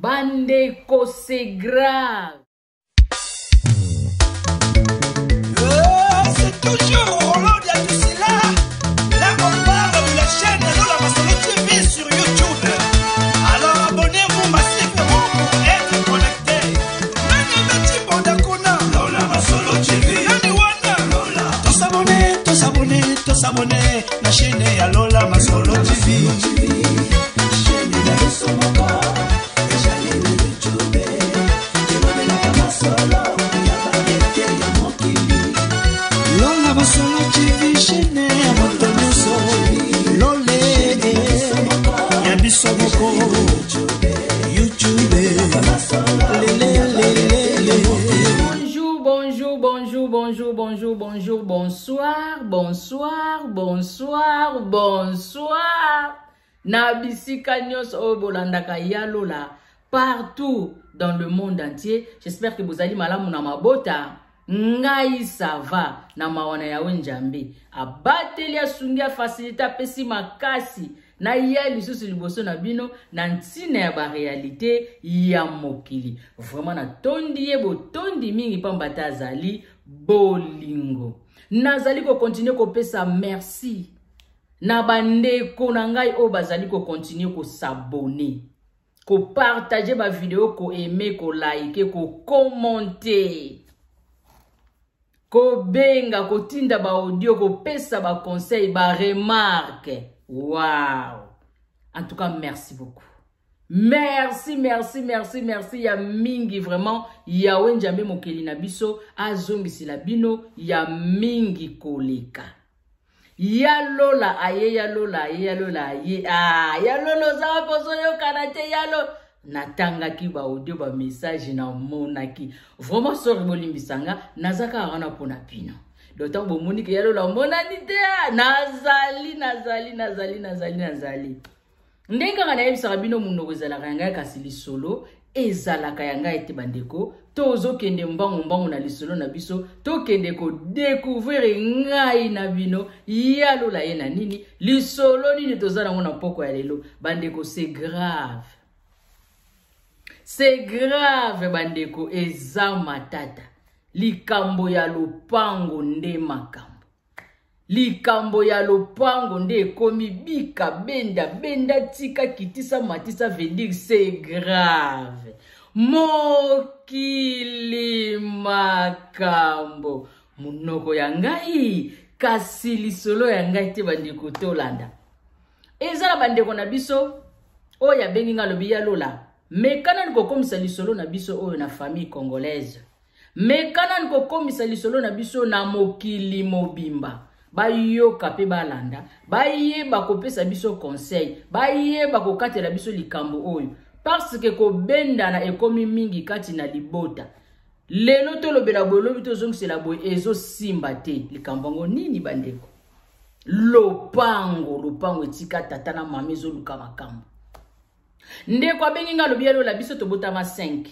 Bandeko, c'est grave. C'est toujours Roland Diatusila. Là, on parle de la chaîne Lola Masolo TV sur YouTube. Alors, abonnez-vous massivement pour être connecté. Nani Beti Bondakuna Lola Masolo TV. Nani Wana Lola. Tous abonnés, tous abonnés, tous abonnés. La chaîne ya Lola Masolo TV. Chaîne na biso moko ezali na YouTube elobelaka masolo ya babete ya mokili. Lola Masolo TV, chaîne ya moto nyonso. Lole ya biso moko. YouTube. Lele, lele, lele. Bonjour, bonjour, bonjour, bonjour, bonjour, bonjour, bonsoir, bonsoir, bonsoir, bonsoir. Na bisika nyonso oyo bolandaka ya Lola partout dans le monde entier. J'espère que bozali malamu na mabota. Ngai ça va na mawa na Yawe Nzambe. Abateli, asungi, afacilite, apesi makasi. Na ye lisusu liboso na bino na ntina ya ba réalité ya mokili. Vraiment natondi ye botondi mingi pamba te azali bolingo. Nazali ko continuer kopesa merci na bandeko na ngai oyo bazali ko continuer ko s'abonner, ko partager ba vidéo, ko aimer, ko liker, ko commenter, kobenga, kotinda ba audio, kopesa ba conseil, ba remarque. Wow! En tout cas, merci beaucoup. Merci, merci, merci, merci ya mingi vraiment. Yawe Nzambe mokeli na biso azongisela bino ya mingi koleka. Ya Lola aye, ya Lola aye, ya Lola aye. Ah, ya Lola oza wapi, ozoyokana te, ya Lola. Natangaki ba audio, ba message namonaki. Vraiment sorry bolimbisanga, naza kaka wana mpona bino. Donc ntango bomoni ke ya Lola omonani te, nazali, nazali, nazali, nazali, nazali. Ndenge kaka nayebisaka bino, monoko ezalaka ya ngai kasi lisolo ezalaka ya ngai te. Bandeko, tozokende mbangu mbangu na lisolo na biso, tokende kodécouvrir ngai na bino ya Lola ye na nini, lisolo nini toza nango na poko ya lelo. Bandeko, c'est grave, c'est grave bandeko, eza matata. Likambo ya lopango nde makambo. Likambo ya lopango nde ekomi bika benda benda tika kitisa matisa, veut dire c'est grave. Mokili makambo, monoko ya ngai kasi lisolo ya ngai te. Bandeko, tolanda. Eza na bandeko na biso oyo abengi nga, alobi: ya Lola, meka nani kokomisa lisolo na biso oyo na famille congolaise, meka nani kokomisa lisolo na biso na mokili mobimba, bayoka mpe balanda, bayeba kopesa biso conseil, bayeba kokatela biso likambo oyo, parce que kobendana ekomi mingi kati na libota. Lelo tolobela boye, lobi tozongisela boye, ezosimba te. Likambo yango nini, bandeko? Lopango, lopango etika tata na mama ezoluka makambo. Ndeko abengi nga, alobi: alola biso tobotama 5,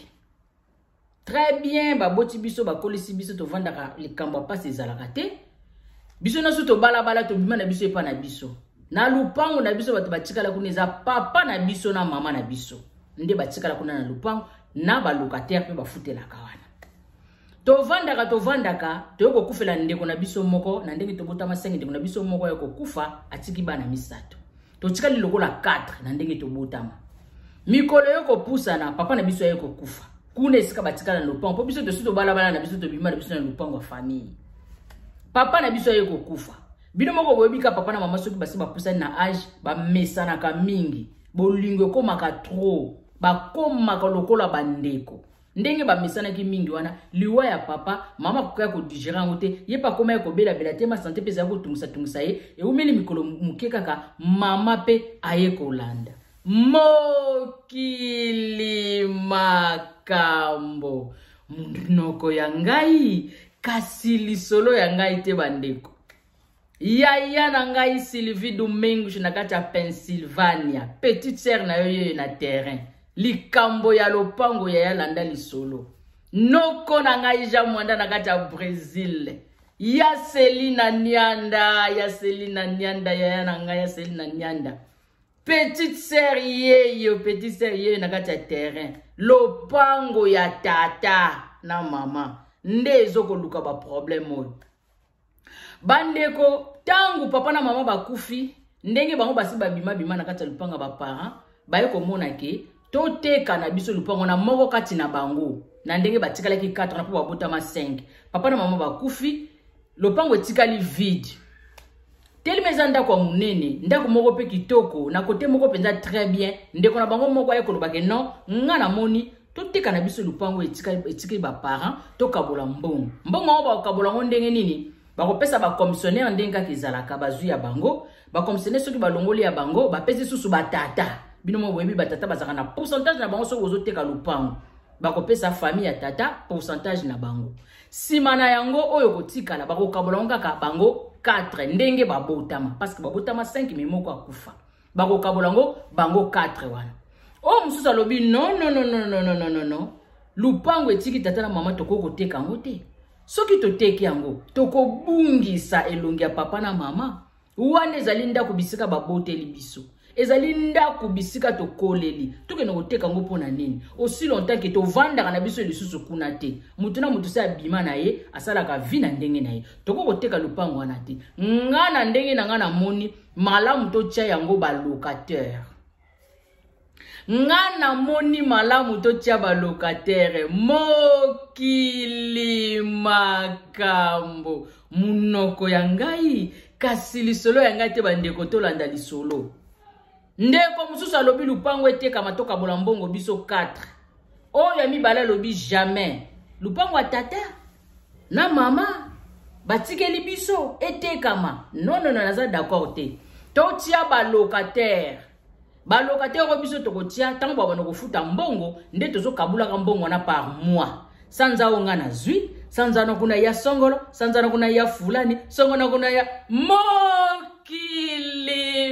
très bien, baboti biso, bakolisi biso, tovandaka, likambo ya mpasi ezalaka te. Biso nyonso tobalabala, tobima na biso epa na biso na lupango na biso. Bato batikala kuna eza papa na biso na mama na biso nde batikala kuna na lupango na balocataire mpe bafutelaka wana. Tovandaka, tovandaka, toyei kokufela ndeko na biso moko. Na ndenge tobotama 5, ndeko na biso moko ya kokufa, atiki bana misato, totikali lokola 4. Na ndenge tobotama, mikolo yo kopusana, papa na biso aye kokufa kuna esika batikala na lopango, mpo biso tosi tobalabala na biso, tobima na biso na lopango ya famille. Papa na biso aye kokufa. Bino moko boyebi ka papa na mama soki basi bapusani na age, bamesanaka mingi, bolingo ekomaka trop, bakomaka lokola bandeko. Ndenge bamesanaki mingi wana, liwa ya papa, mama akokaki kodigérer yango te. Ye mpe akomaki kobelabela te, ma santé mpe ezalaki kotungisa-tungisa ye. Eumeli mikolo moke kaka, mama mpe aye kolanda. Mokili makambo, monoko ya ngai kasi lisolo ya ngai te. Bandeko, yaya na ngai Sylvie Domingos na kati ya Pennsylvania, petite sœur na yo yeyo na terrain, likambo ya lopango, yaya, landa lisolo. Noko na ngai Jean Mwanda na kati ya Brésil, ya Selina Nianda, ya Selina Nianda, yaya na ngai ya Selina Nianda. Petite sœur yeyo, petite sœur yeyo na kati ya terrain. Lopango ya tata na mama nde ezokoluka ba problème oyo. Bandeko, ntango papa na mama bakufi, ndenge bango basi babima bima na kati ya lopango ya ba parents, baye komona ke toteka na biso lopango na moko kati na bango, na ndenge batikalaki 4 na mpo babotama 5. Papa na mama bakufi, lopango etikali vide. Telema eza ndako ya monene, ndako moko mpe kitoko, na kote moko mpenza très bien. Ndeko na bango moko aye koloba ke non, nga namoni toteka na biso lopango etikali ba parents, tokabola mbongo. Mbongo yango bakokabola yango ndenge nini? Bakopesa ba commissionnaire ndenge kaka ezalaka, bazwi ya bango. Ba commissionnaire soki balongoli ya bango, bapesi susu batata. Bino moko boyebi batata bazalaka na pourcentage na bango soki ozoteka lopango. Bakopesa famille ya tata pourcentage na bango. Sima na yango oyo kotikala bakokabola yango kaka bango 4 ndenge babotama, parce que babotama 5 mais moko akufa. Bakokabola yango bango 4 wana. Oyo mosusu alobi non non non non non non non non. Lupango etiki tata na mama, tokoki koteka yango te. Soki toteki yango, tokobungisa elongi ya papa na mama. Wana ezali ndako bisika baboteli biso. Ezali ndako bisika tokoleli. Tokende koteka yango mpo na nini? Aussi longtemps que tovandaka na biso lisusu kuna te. Mutu na mutu se abima na ye, asalaka vie na ndenge na ye. Tokoki koteka lupango wana te. Nga na ndenge na nga namoni malamu totia yango ba locataire. Nga namoni malamu totia ba locataire. Mokili makambo. Munoko ya ngai, kasi lisolo ya ngai te bandeko, tolanda lisolo. Ndeko mosusu alobi lupango etekama tokabola mbongo biso 4. Oyo ya mibale alobi jamais. Lupango ya tata na mama batikeli biso etekama. Non non non, naza d'accord te. Totia ba locataire. Ba locataire oyo biso tokotia tango babanda kofuta mbongo nde tozokabulaka mbongo wana par mois. Sanza oyo nga nazwi, sanza na kuna ya songolo, sanza na kuna ya fulani, songo na kuna ya mokili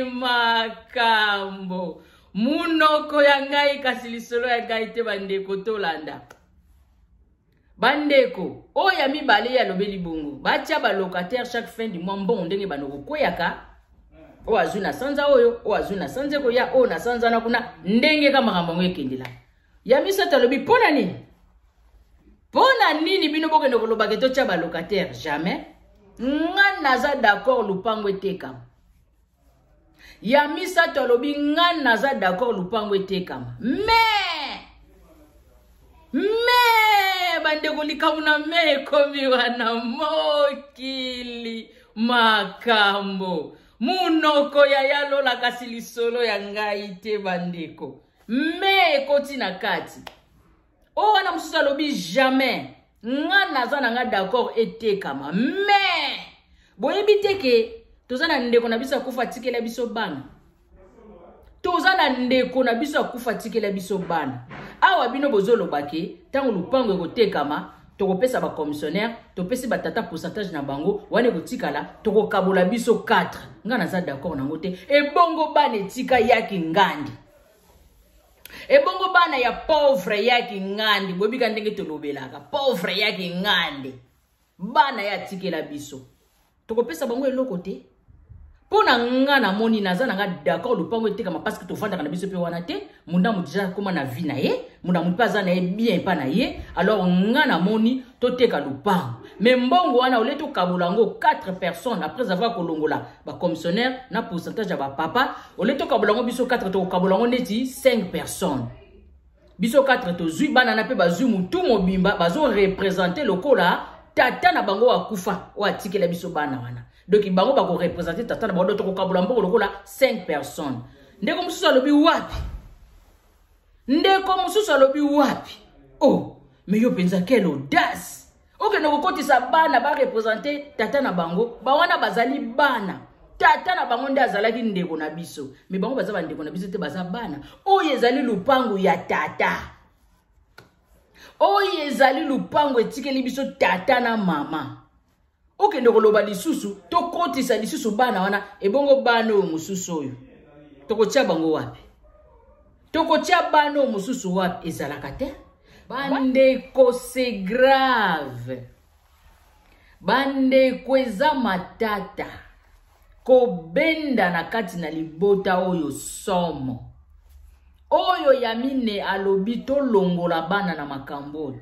makambo. Munoko ya ngai kasi lisolo ya ngai te bandeko, tolanda. Bandeko, oyo ya mibale ya lobeli bongo, batia ba locataire chaque fin du mois mbongo ndenge bano kokweyaka. Oyo azwi na sanza oyo, oyo azwi na sanza ekoya, oyo na sanza na kuna, ndenge ka makambo yango ekendela. Ya misato alobi pona nini? Pona nini bino bokende koloba ke totia ba locataire? Jamais. Nga naza d'accord lupango etekama. Ya misato alobi nga naza d'accord lupango etekama. Mais bandeko likambo na me ekomi wana mokili makambo. Munoko ya yalola kasi lisolo ya ngai te bandeko. Me ekoti na kati. Oyo wana mosusu alobi jamais. Nga naza na nga d'accord etekama. Mais boyebi te ke toza na ndeko na biso akufa atikela biso bana. Toza na ndeko na biso akufa atikela biso bana. Awa bino bozoloba ke tango lupango ekotekama, tokopesa ba commissionnaire, topesi ba tata pourcentage na bango, wana ekotikala, tokokabola biso 4. Nga naza d'accord nango te. Ebongo bana etika yaki ngandi. Ebongo bana ya pauvre yaki ngandi, boyebika ndenge tolobelaka, pauvre yaki ngandi. Bana ya atikela biso. Tokopesa bango eloko te. Mpo na nga namoni naza na nga d'accord lupango etekama parce que tovandaka na biso pe wana te. Munda mutu deja akoma na vie na ye, munda mutu pe aza na ye bien epa na ye. Alors nga namoni toteka lupango. Mais mbongo wana ole tokabola yango 4 personnes après avoir kolongola ba commissionnaire na pourcentage ya ba papa, ole tokabola yango biso 4, tokabola yango neti 5 personnes. Biso 4 tozwi bana na pe bazwi mutu mobimba, bazo représenter lokola tata na bango akufa oyo atikela biso bana wana. Donc bango bako représenter tata na bango, donc tokokabola mbongo lokola 5 personnes. Ndeko mosusu alobi wapi? Ndeko mosusu alobi wapi? Oh, mais yo penza quelle audace! Okende kokotisa bana ba représenter tata na bango, ba wana bazali bana. Tata na bango nde azalaki ndeko na biso, mais bango baza ba ndeko na biso te, baza bana. Oyo ezali lupango ya tata. Oyo ezali lupango etikeli biso tata na mama. Okende koloba lisusu, tokotisa lisusu bana wana, ebongo bana oyo mosusu oyo. Tokotia bango wapi? Tokotia bana oyo mosusu wapi? Ezalaka te. Bandeko, c'est grave. Bandeko, eza matata. Kobenda na kati na libota oyo somo. Oyo ya mine alobi tolongola bana na makambo oyo.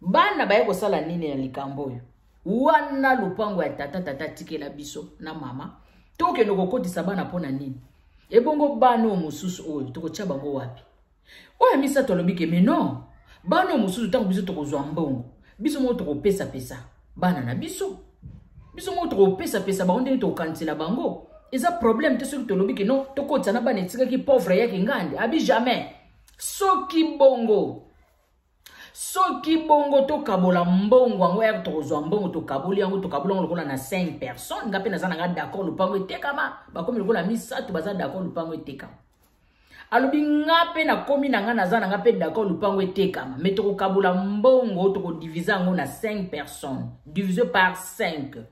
Bana baye kosala nini na likambo oyo? Wana lopango ya tata, tata atikela biso na mama. Tokende kokotisa bana mpo na nini? Ebongo bana oyo mosusu oyo tokotia bango wapi? Oyo ya misato alobi ke mais non, bana oyo mosusu ntango biso tokozwa mbongo, biso moko tokopesapesa bana na biso. Biso moko tokopesapesa bango ndenge tokokanisela bango. Eza problème te soki tolobi ke non, tokotisa na bana etikaki pauvre yaki ngandi. Abi jamais. Soki bongo, soki bongo tokabola mbongo yango ya tokozwa mbongo, tokaboli yango, tokaboli yango lokola na 5 personnes. Nga mpe naza na nga d'accord lopango etekama, bakomi lokola misato baza d'accord lopango etekama. Alobi nga mpe nakomi na nga naza na nga mpe d'accord lopango etekama, mais tokokabola mbongo, tokodivise yango na 5 personnes, divise par 5.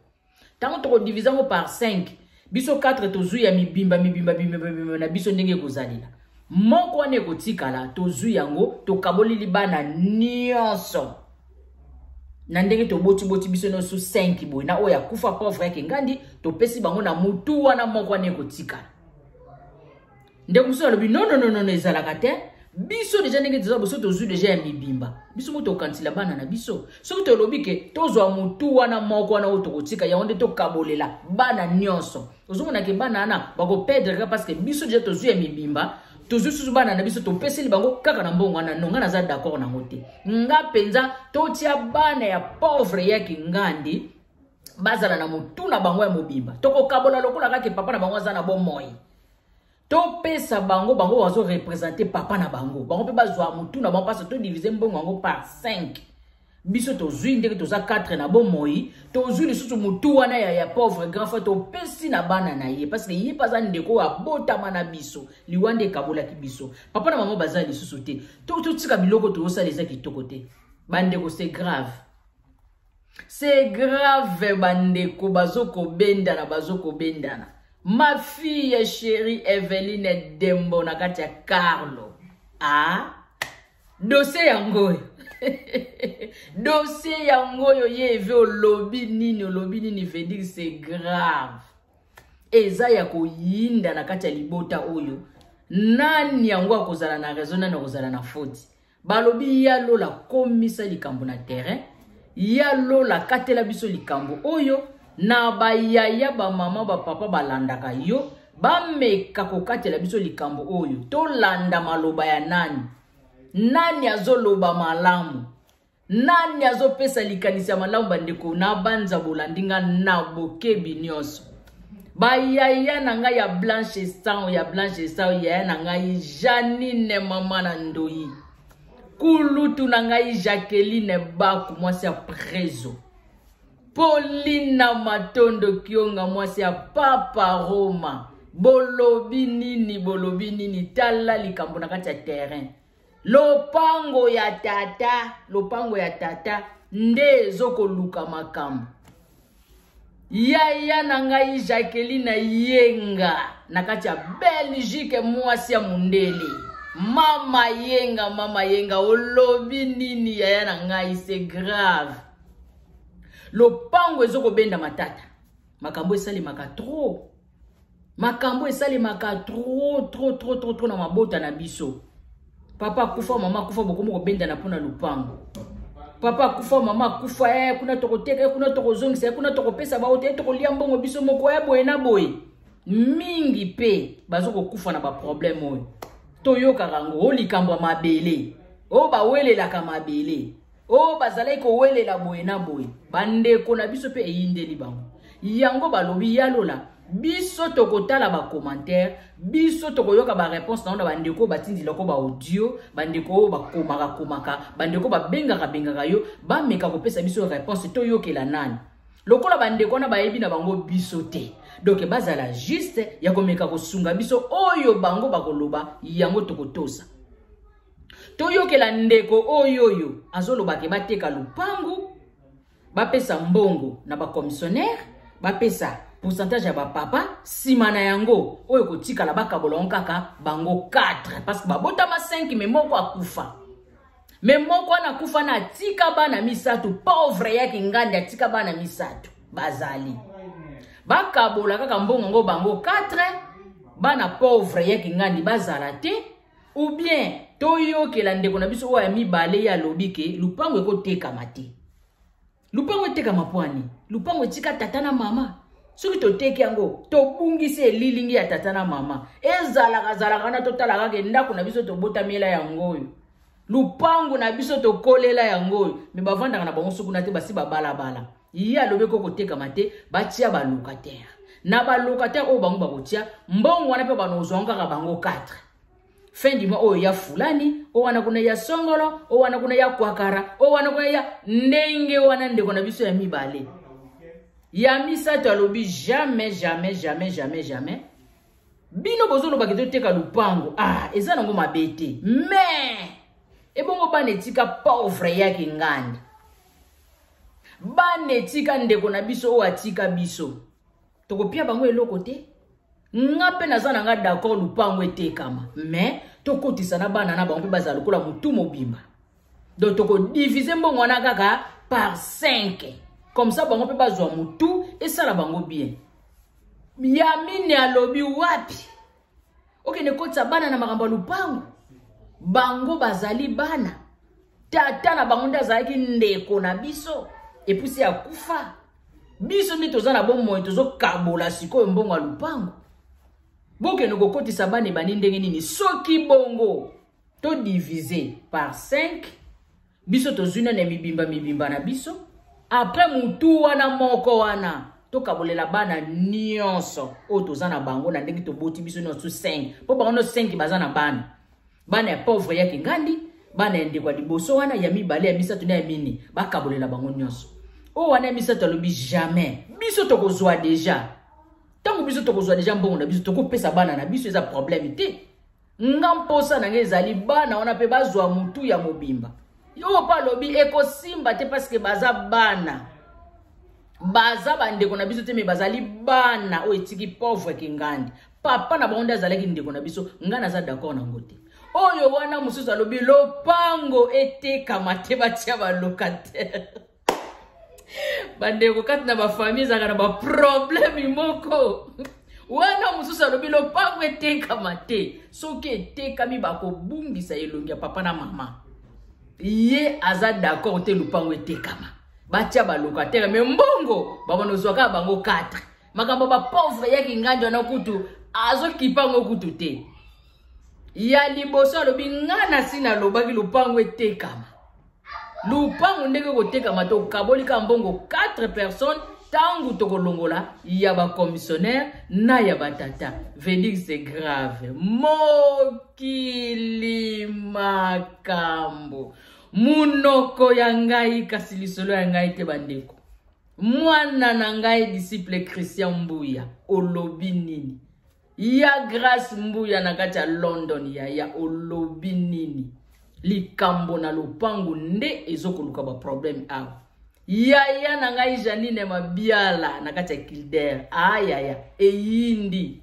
Tango tokodivise yango par 5, biso 4 tozwi ya mibimba, mibimba, mibimba, mibimba na biso ndenge ekozalela. Moko wana ekotikala, tozwi yango, tokaboli libana nyonso. Na ndenge toboti-boti biso nyonso 5 boye, na oyo akufa pauvre yake ngandi, topesi bango na mutu wana moko wana ekotikala. Ndeko mosusu alobi non, non, non, non, ezalaka te. Biso deja ndenge toza boso tozwi deja ya mibimba. Biso mo tokanisela bana na biso. Soki tolobi ke tozwa mutu wana moko wana oyo tokotika yango nde tokabolela bana nyonso. Ozomona ke bana wana bakoperdre kaka parce que biso deja tozwi ya mibimba, tozwi susu bana na biso topeseli bango kaka na mbongo wana. Non, nga naza d'accord nango te. Nga mpenza totia bana ya pauvre ya kingandi bazala na mutu na bango ya mobimba. Tokokabola lokola kaka papa na bango aza na bomoi. Topesa bango, bango bazo représenter papa na bango. Bango pe bazwa mutu na bango parce que to diviser mbongo yango par 5. Biso tozwi ndenge toza 4 na bomoi, tozwi lisusu mutu wana ya pauvre grand frère topesi na bana na ye parce que ye pe aza ndeko oyo abotama na biso. Liwa nde ekabolaki biso. Papa na mama baza lisusu te. Totika biloko tozosala eza kitoko te. Bandeko, c'est grave. C'est grave bandeko, bazokobendana, bazokobendana. Ma fille chérie Evelyne Dembo na kati ya Carlo. Ah, dossier yango oyo. Dossier yango oyo ye Eve olobi nini, olobi nini, veut dire c'est grave. Eza ya koyinda na kati ya libota oyo. Nani yango akozala na raison, nani akozala na faute? Balobi ya lola komisa likambo na terrain, ya lola katela biso likambo oyo na bayaya ba mama ba papa balandaka yo, bameka kokatela biso likambo oyo. Tolanda maloba ya nani? Nani azoloba malamu? Nani azopesa likanisi ya malamu? Bandeko na banza bolandi nga na bokebi nyonso. Bayaya na ngai ya Blanche Sang, ya Blanche Sang, yaya na ngai Janine mama na Ndoyi, kulutu na ngai Jacqueline Baku mwasi ya Prezo, Paulina Matondo Kionga mwasi ya Papa Roma. Bolobi nini, bolobi nini? Tala likambo na kati ya terrain. Lopango ya tata, lopango ya tata nde ezokoluka makambo. Yaya na ngai Jacqueline Yenga na kati ya Belgique, mwasi ya mundele. Mama Yenga, mama Yenga, olobi nini yaya na ngai? C'est grave. Lopango ezokobenda matata. Makambo esalemaka trop. Makambo esalemaka trop, trop, trop, trop, trop na mabota na biso. Papa akufa, mama akufa, bokomi kobendana mpona lopango. Papa akufa, mama akufa, kuna tokoteka, kuna tokozongisa, kuna tokopesa bao te, tokolia mbongo biso moko, boye na boye. Mingi pe bazokokufa na ba problème oyo. Toyokaka yango, o likambo ya mabele, o bawelelaka mabele, o bazalaki kowelela boye na boye. Bandeko na biso pe eyindeli bango. Yango balobi ya lola, biso tokotala ba commentaire, biso tokoyoka ba réponse na bandeko batindilako ba audio, bandeko oyo bakomaka komaka, bandeko babengaka bengaka yo, bameka kopesa biso réponse toyokela nani. Lokola bandeko wana bayebi na bango biso te. Donc bazala juste ya komeka kosunga biso oyo bango bakoloba yango tokotosa. Toyokela ndeko oyo oyo azoloba ke bateka lupangu, bapesa mbongo na ba commissionnaire, bapesa pourcentage ya ba papa, sima na yango oyo kotikala bakabola yango kaka bango 4 parce que babotama 5 mais moko akufa. Mais moko wana akufa na atika bana misato, pauvre yaki ngandi atika bana misato bazali. Bakabola kaka mbongo yango bango 4, bana pauvre ya Kingandi bazala te, ou bien toyokela ndeko na biso oyo ya mibale ye alobi ke lupango ekotekama te. Lupango etekama pwani? Lupango etika tata na mama. Soki toteki yango, tobungisi elilingi ya tata na mama. Ezalaka zalaka wana, totala kaka ndako na biso tobotamela yango oyo. Lupango na biso tokolela yango oyo. Me bavandaka na bango sukuna te, basi babalabala. Ye alobi eko kotekama te, batia ba locataire. Na ba locataire oyo bango bakotia, mbongo wana pe banozwa kaka bango 4. Fin du mois oyo ya fulani, oyo wana kuna ya songolo, oyo wana kuna ya kwakara, oyo wana kuna ya ndenge wana ndeko na biso ya mibale. Ya misato alobi jamais, jamais, jamais, jamais, jamais. Bino bozolobaki toteka lupango. Ah, eza nango mabe te. Mais ebongo bana etika pauvre ya Kingandi. Bana etika ndeko na biso oyo atika biso. Tokopia bango eloko te. Nga pe naza na nga d'accord lupango etekama, mais tokotisa na bana na bango pe bazala lokola mutu mobimba. Donc toko diviser mbongo wana kaka par 5. Comme ça bango pe bazwa mutu esala bango bien. Yamine alobi wapi? Okende kotisa bana na makambo ya lupango. Bango bazali bana. Tata na bango nde azalaki ndeko na biso. Et puis c'est akufa. Biso nde toza na bomoi tozokabola sikoyo mbongo ya lupango. Bokende kokotisa bana ebandi ndenge nini? Soki bongo to diviser par 5, biso tozwi nani mibimba mibimba na biso. Après mutu wana moko wana tokabolela bana nyonso oyo toza na bango na ndenge toboti biso nyonso 5. Po bango nyonso 5 baza na bana. Bana ya pauvre ya Kingandi, bana ya ndeko ya liboso wana, ya mibale, ya misato na ya mine, bakabolela bango nyonso. Oyo wana ya misato alobi jamais. Biso tokozwa déjà. Tango biso tokozwa déjà mbongo na biso, tokopesa bana na biso, eza problème te. Nga mposa na ngai ezali bana wana pe bazwa mutu ya mobimba. Yo pa alobi ekosimba te parce que baza bana. Baza bandeko na biso te, mais bazali bana oyo etiki pauvre Kingandi. Papa na bango nde azalaki ndeko na biso, nga naza d'accord nango te. Oyo wana mosusu alobi lopango etekama te, batia ba locataire. Bandeko kati na ba famille ezalaka na ba problème moko. Wana mosusu alobi lopango etekama te. Soki etekami bakobungisa elongi ya papa na mama. Ye aza d'accord te lopango etekama. Batia ba locataire, mais mbongo bakonozwa kaka bango 4. Makambo ba pauvre ya Kingandi wana kutu azokipa ngo kutu te. Ya liboso alobi nga na si nalobaki lopango etekama. Lupango ndenge kotekama to kaboli ka mbongo 4 personnes tangu tokolongola ya ba commissionnaire na ya ba tata. Veut dire c'est grave. Mokili makambo. Munoko ya ngai kasi lisolo ya ngai te bandeko. Mwana na ngai disciple Christian Mbuya olobi nini? Ya Grâce Mbuya na kati ya London yaya olobi nini? Likambo na lopango nde ezokoluka ba problème awa. Yaya na ngai Janine Mabiala na kati ya Kildare. Ah yaya eyindi.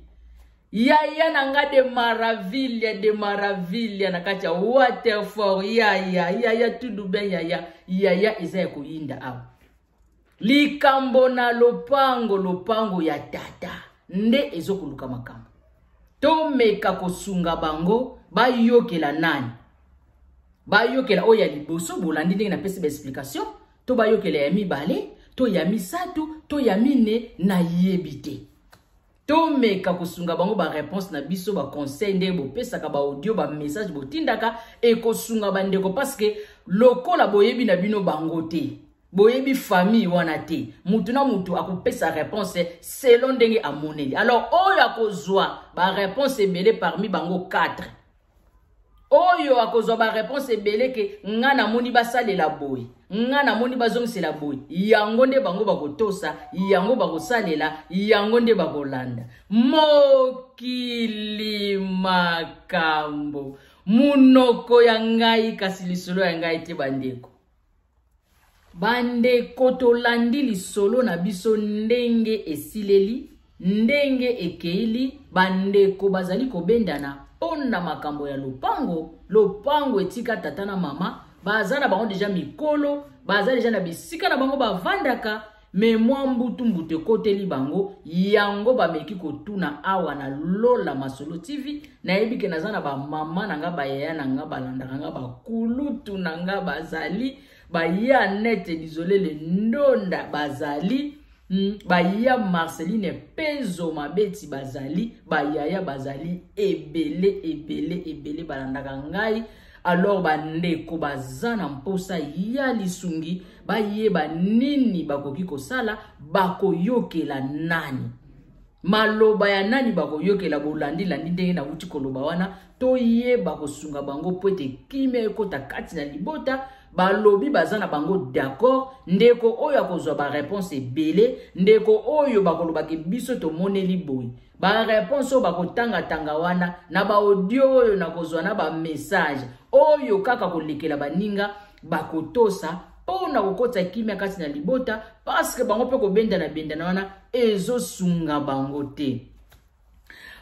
Yaya na ngai de Maravilha, de Maravilha na kati ya Waterford. Yaya, yaya tudu ben yaya. Yaya eza ya koyinda awa. Likambo na lopango, lopango ya tata nde ezokoluka makambo. Tomeka kosunga bango bayokela nani? Bayokela oyo ya liboso, bolandi ndenge napesi ba explication, to bayokela ya mibale, to ya misato, to ya mine, nayebi te. Tomeka kosunga bango ba réponse na biso, ba conseil ndenge bopesaka, ba audio, ba message botindaka, ekosunga bandeko parce que lokola boyebi na bino bango te, boyebi famille wana te, mutu na mutu akopesa réponse selon ndenge amoneli. Alors oyo akozwa ba réponse ebele parmi bango 4, oyo akozwa ba réponse ebele ke nga namoni basalela boye, nga namoni bazongisela boye, yango nde bango bakotosa, yango bakosalela, yango nde bakolanda. Mokili makambo, munoko ya ngai kasi lisolo ya ngai te bandeko. Bandeko tolandi lisolo na biso ndenge esileli, ndenge ekeili, bandeko bazali kobendana mpona makambo ya lopango. Lopango etika tata na mama, baza na bango deja mikolo, baza deja na bisika na bango bavandaka. Me mwa mbutu mbutu ekoteli bango, yango bameki kotuna awa na Lola Masolo TV. Nayebi ke naza na bamama na nga, bayaya na nga, balandaka nga, bakulutu na nga bazali, baya nete Dizolele Ndonda bazali, baya Marceline Pezo Mabeti bazali, bayaya bazali ebele ebele ebele balandaka ngai. Alors bandeko baza na mposa ya lisungi, bayeba nini bakoki kosala, bakoyokela nani, maloba ya nani bakoyokela. Bolandi-landi ndenge nauti koloba wana, toyeba kosunga bango po ete kimia ekota kati na libota. Balobi baza na bango d'accord. Ndeko oyo akozwa baréponse ebele, ndeko oyo bakolobaki biso tomoneli boye, baréponse oyo bakotangatanga wana na baaudio oyo nakozwa na bamessage oyo kaka kolekela baninga, bakotosa mpo na kokota kimia kati na libota, parce que bango mpe kobendana bendana wana ezosunga bango te.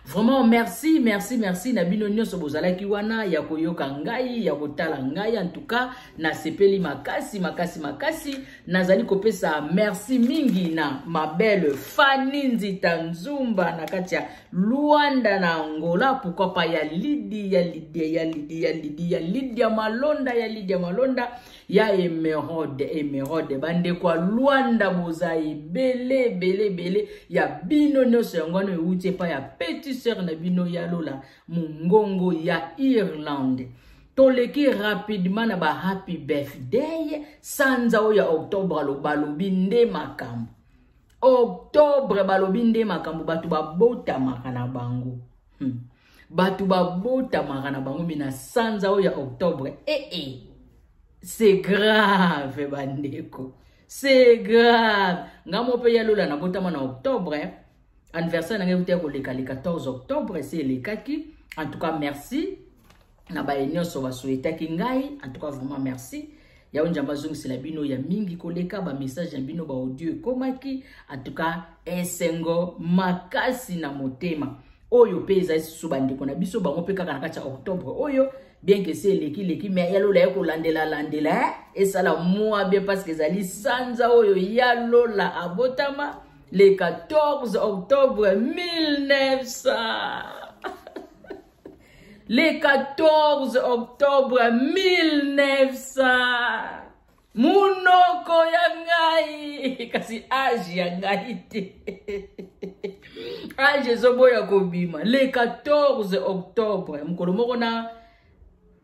Vraiment merci, merci, merci na bino nyonso bozalaki wana ya koyoka ngai, ya kotala ngai. En tout cas nasepeli makasi makasi makasi. Nazali kopesa merci mingi na ma belle Fanny Nzita Nzumba na kati ya Luanda na Angola, pourquoi pas ya Lydia, ya Lydia, ya Lydia, ya Lydia, ya Lydia Malonda, ya Lydia Malonda, ya Emerode, Emerode. Bandeko ya Luanda boza ebele ebele ebele, ya bino nyonso yango wana euti epai ya petit sœur na bino ya Lola Mongongo ya Irlande. Toleki rapidement na ba happy birthday. Sanza oyo ya octobre, balobi nde makambo. Octobre balobi nde makambo, bato babotamaka na bango, Bato babotamaka na bango, me na sanza oyo ya octobre, eh, c'est grave bandeko, c'est grave. Nga mo mpe ya Lola nabotama na octobre. Anniversaire na ngai euti ya koleka le 14 octobre, esi elekaki. En tout cas merci na baye nyonso basouhaitaki ngai. En tout cas vraiment merci. Yawe Nzambe azongisela bino ya mingi koleka. Bamessage na bino, baaudio ekomaki. En tout cas esengo makasi na motema. Oyo mpe ezali susu bandeko na biso, bango mpe kaka na kati ya octobre oyo, bien que esi eleki leki, mais ya Lola ye kolandela landela esala mwa bien, parce que ezali sanza oyo ya Lola abotama le 14 octobre 1900, le 14 octobre 1900. Munoko ya ngai, kasi age ya ngai te, age ezoboya kobima. Le 14 octobre, mokolo moko na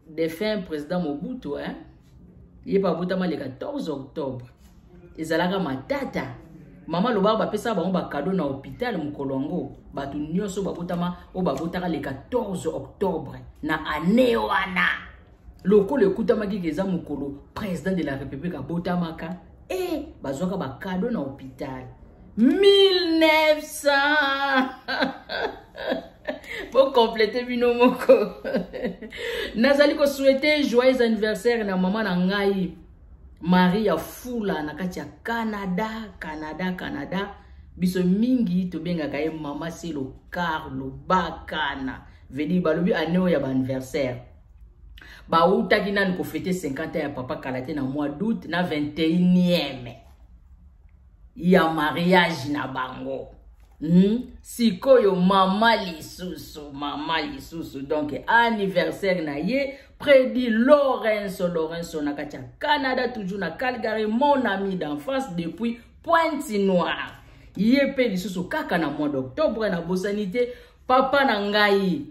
défunt président Mobutu, hein? Ye mpe abotama le 14 octobre. Ezalaka matata, mama alobaka bapesaka bango bacadeau na hôpital mokolo yango. Bato nyonso babotama, oyo babotaka le 14 octobre na année wana, lokola ekutamaki ke eza mokolo président de la République abotamaka, e bazwaka bacadeau na hôpital 1900. Bocompléter bino moko. Nazali kosouhaiter joyeux anniversaire na mama na ngai Maria Fula na kati ya Canada, Canada, Canada. Biso mingi tobengaka ye mama Selo Carlo Bakana. Vedi balobi année oyo ya baanniversaire, bautaki nani kofêter 50 ya papa kala te na mois d'août, na 21e ya mariage na bango. Sikoyo mama lisusu, mama lisusu, donc anniversaire na ye Predi Lorenzo, Lorenzo na kati ya Canada, toujours na Calgary, mon ami d'enfance depuis Pointe Noire. Ye mpe lisusu kaka na mois d'octobre. Nabosani te papa na ngai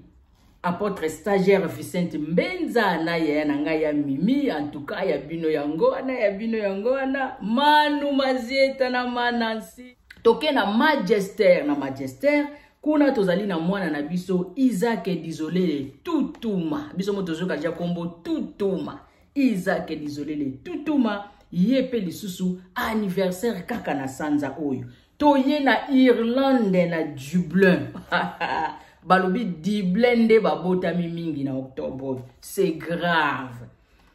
apôtre stagiaire Vicente Mbenza na yaya na ngai ya Mimi. En tout cas ya bino yango wana, ya bino yango wana, Manu Mazieta na Manansi. Toke na Magester, na Magester kuna tozali na mwana na biso Isaac Dizolele Tutuma. Biso mo tozoyoka ja kombo Tutuma, Isaac Dizolele Tutuma, ye mpe lisusu anniversaire kaka na sanza oyo. Toye na Irlande, na Dublin. Balobi Dublin nde babotami mingi na octobre, c'est grave.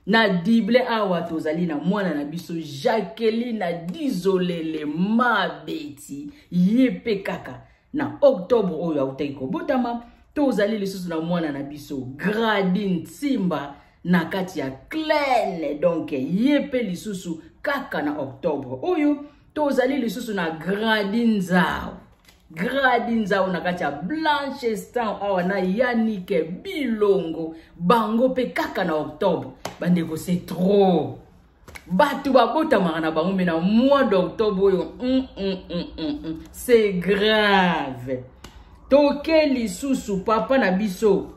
Na Dublin awa tozali na mwana na biso Jacqueline Dizolele Mabeti, ye mpe kaka na octobre oyo autaki kobotama. Tozali lisusu na mwana na biso Gradi Ntimba na kati ya Clene, donc ye mpe lisusu kaka na octobre oyo. Tozali lisusu na Gradi Nzau, Gradi Nzau na kati ya Blanchestan awa na Yannick Bilongo, bango pe kaka na octobre. Bandeko, c'est trop. Bato babotamaka na bango, me na mois d'octobre oyo, c'est grave. Toke lisusu papa na biso,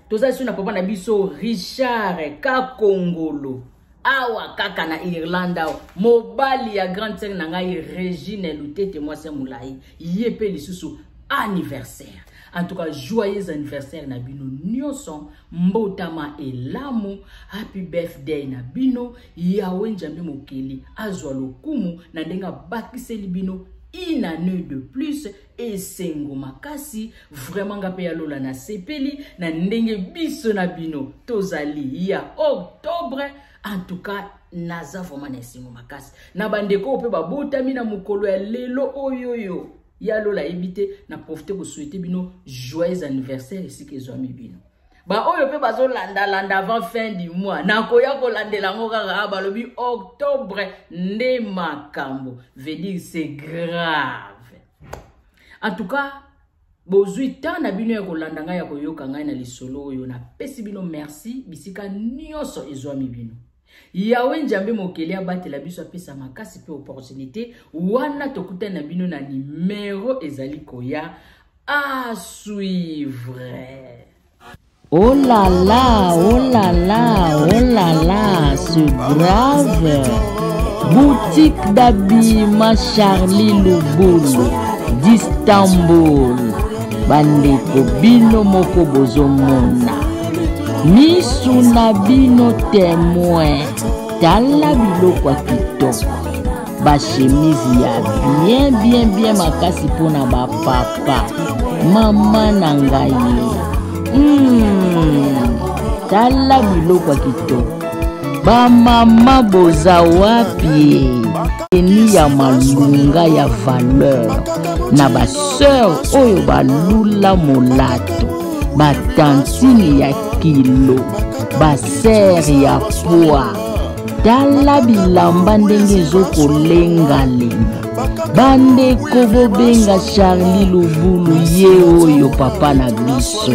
toza lisusu na papa na biso Richard Kakongolo awa kaka na Irlande awa, mobali ya grande sœur na ngai Regine Lutete, mwasi ya molai, ye pe lisusu anniversaire. En tout cas, joyeux anniversaire na bino nyonso, mbotama elamu, happy birthday na bino. Yahweh Nzambe mokeli azwa lokumu na ndenge abakiseli bino une année de plus, esengo makasi vraiment. Nga pe ya Lola na sepeli na ndenge biso na bino tozali ya octobre. En tout cas, naza vraiment na esengo makasi na bandeko oyo mpe babotami na mokolo ya lelo oyo oyo ya Lola yebi te. Na profite kosouhaiter bino joyeux anniversaire esika ezwami bino. Baoyo mpe bazolandalanda avant fin du mois, nakoya kolandela yango kaka. Balobi octobre nde makambo, veut dire c'est grave. En tout cas, bozwi temps na bino ya kolanda ngai, ya koyoka ngai na lisolo oyo, napesi bino merci bisika nyonso ezwami bino. Yawe Nzambe mokeli abatela biso, apesa makasi mpe opportunité wana. Tokutani na bino na numero ezali koya. À suivre. Oh là là, oh là là, oh là là, c'est grave. Boutique d'habillement Charlie Lubulu d'Istanbul. Bandeko, bino moko bozomona. Misu na bino témoin. Tala biloko ya kitoko. Bachemise ya bien bien bien makasi mpona bapapa, mama na ngai. Tala biloko ya kitoko. Bamama boza wapi? Eni ya malunga ya valeur na basœur oyo balula molato, batantine ya kilo, basere ya poids. Tala bilamba ndenge ezokolengalenga. Bandeko, bobenga Charlie Lubulu, ye oyo papa na biso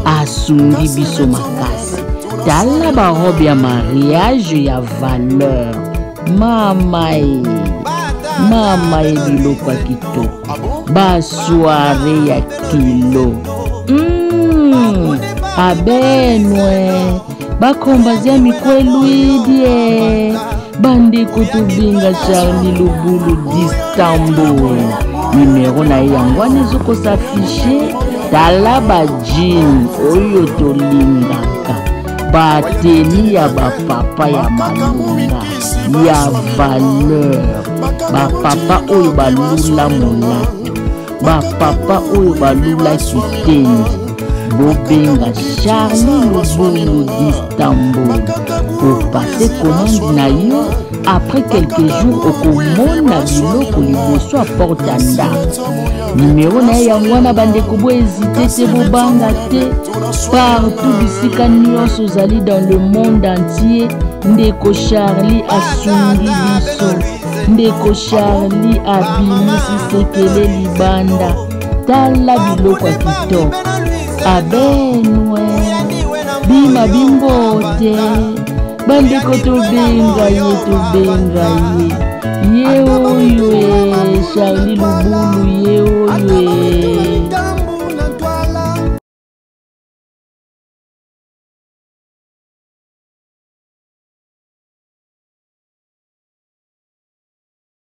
asungi biso makasi. Tala barobe ya mariage ya valeur, mama e mama e, biloko ya kitoko, basoirée ya kilo. Abenwe bakombazia mikwelwidie. Bandeko, tobenga Charlie Lubulu d'Istanbul, numero na ye yango wana ezokos'afficher. Tala bajean oyo tolingaka, bateni ya bapapa ya malunga ya valeur, bapapa oyo balula molato, bapapa oyo balula kitendi. Bobenga Charlie Lubulu d'Istanbul, opasser commande na yo, après quelques jours okomona biloko liboso ya porte ya ndako. Numero na ye yango wana. Bandeko, bohésiter te, bobanga te. Partout, bisika nyonso ozali dans le monde entier, ndeko Charlie asungi biso. Ndeko Charlie abimisi sekele libanda. Tala biloko ya kitoko, abenwe bima bimbote. Bandeko, tobenga ye, tobenga ye, ye oyo e Charlie Lubulu, ye oyo e.